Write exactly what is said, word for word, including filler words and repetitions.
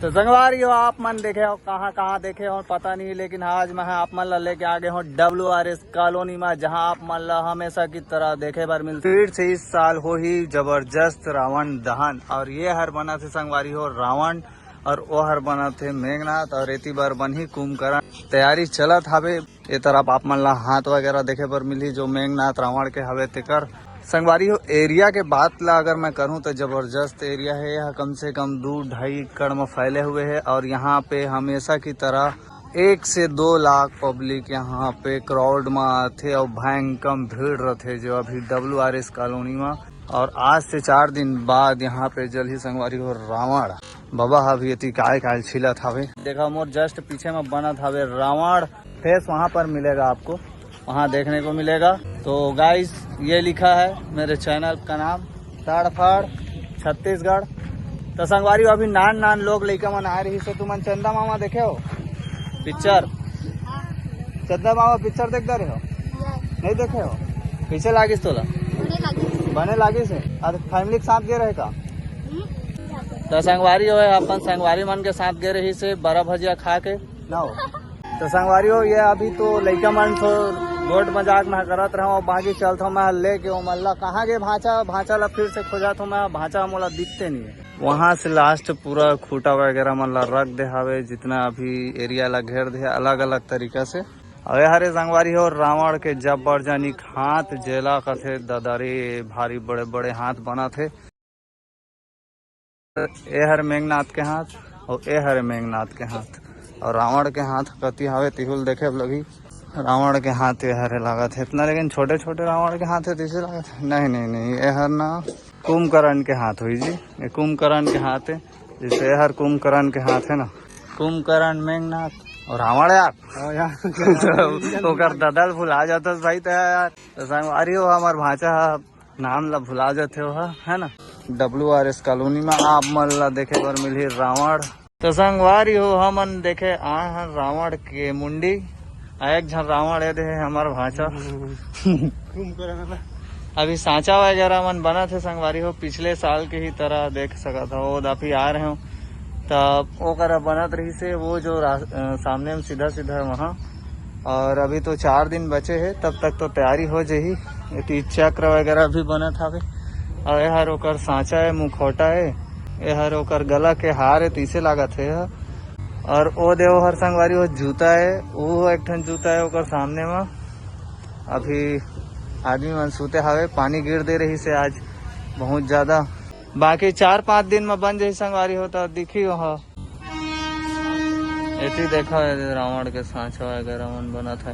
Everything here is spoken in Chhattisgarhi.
तो संगवारी हो, आप मन देखे हो कहाँ कहाँ देखे हो पता नहीं, लेकिन आज मैं आप मन ला लेके आ गए हूँ डब्ल्यू आर एस कॉलोनी में, जहाँ आप मन ला हमेशा की तरह देखे बर मिलथे। फिर से इस साल होही जबरदस्त रावण दहन, और ये हर बना थे संगवारी हो रावण, और वो हर बना थे मेघनाथ, और एती बार बनही कुंभकर्ण। तैयारी चलत हवे। ए तरफ आप मन ला हाथ वगैरह देखे बर मिलही, जो मेघनाथ रावण के हवे तेकर। संगवारी हो, एरिया के बात ला अगर मैं करूँ तो जबरदस्त एरिया है। यह कम से कम दू ढाई एकड़ में फैले हुए है, और यहाँ पे हमेशा की तरह एक से दो लाख पब्लिक यहाँ पे क्राउड में आथे और भयंकर भीड़ रहथे, जो अभी डब्ल्यू आर एस कॉलोनी में। और आज से चार दिन बाद यहाँ पे जलही संगवारी हो रावण। बाबा ह अभी एती काय काय छीलत हवे। देखा, मोर जस्ट पीछे में बनत हवे रावण। फेस वहाँ पर मिलेगा आपको, वहाँ देखने को मिलेगा। तो गाइस, ये लिखा है मेरे चैनल का नाम, ताड़फाड़ छत्तीसगढ़। तो संगवारी हो, अभी नान नान लोग लइका मन आए रही से, तुमन चंदा मामा देखे हो पिक्चर? चंदा मामा पिक्चर देख रहे हो? नहीं देखे हो? कैसे लागिस तोला? बने लागिस है। और फैमिली के साथ गए रहे का? तो संगवारी हो, अपन संगवारी मन के साथ गए रही से बड़ा भजिया खा के ना हो। तो संगवारी हो, ये अभी तो लइका मन तो गोट मजाक में करत रहो, बाकी चलत हूँ मैं लेके ओ मल्ला। कहाँ गए भांचा? भांचा ला फिर से खोजत हूँ मैं, भांचा मोला दिखते नहीं है। वहाँ से लास्ट पूरा खूटा वगैरह मन ला रख दे हवे, जितना अभी एरिया ला घेर दे अलग अलग तरीका से। अउ ए हरे संगवारी हो रावण के जबरजनिक हाथ, जेला कथे ददा रे, भारी बड़े बड़े हाथ बनत हे। ए हर मेघनाथ के हाथ अउ ए हर मेघनाथ के हाथ अउ रावण के हाथ कति हावे तिहुल देखे लगही। रावण के हाथ ए हरे लागत हे इतना, लेकिन छोटे छोटे रावण के हाथ हे तैसे लागत हे। नहीं नहीं नहीं, ए हर ना कुंभकर्ण के हाथ हुई जी, ये कुंभकर्ण के हाथ हे। जैसे ए हर कुंभकर्ण के हाथ हे ना, कुंभकर्ण मेघनाथ अउ रावण यार। हाँ यार। तो ओकर ददल भुला जाता भाई त यार। तो संगवारी हो हमार भांचा ह नाम ला भुला जाथे ओहा, है ना। डब्ल्यू आर एस कॉलोनी में आप मन ला देखे बर मिलही रावण। तो संगवारी हो, हमन देखे आए हैं रावण के मुंडी। आ एक झन रावण ए दे हे हमर भांचा। कुंभकर्ण। अभी सांचा वगैरह मन बनत हे संगवारी हो, पिछले साल के ही तरह देख सकत हो, ओदा भी आ रहे हो। तब ओकर बनत रही से वो जो रा-, अ, सामने में सीधा सीधा है वहाँ। और अभी तो चार दिन बचे हे, तब तक तो तैयारी हो जाही। एती चक्र वगैरह भी बनत हवे। और ए हर ओकर सांचा हे, मुखौटा हे, ए हर ओकर गला के हार हे, तैसे लागत हे। और ओ देव हर संगवारी हो जूता हे, वो एक ठन जूता हे ओकर सामने में। अभी आदमी मन सूते हवे, पानी गिर दे रही से आज बहुत ज्यादा। बाकी चार पांच दिन में बन जाही संगवारी हो, तो दिखी वहाँ। एती देखा हे रावण के सांचा वगैरह मन बनत हे।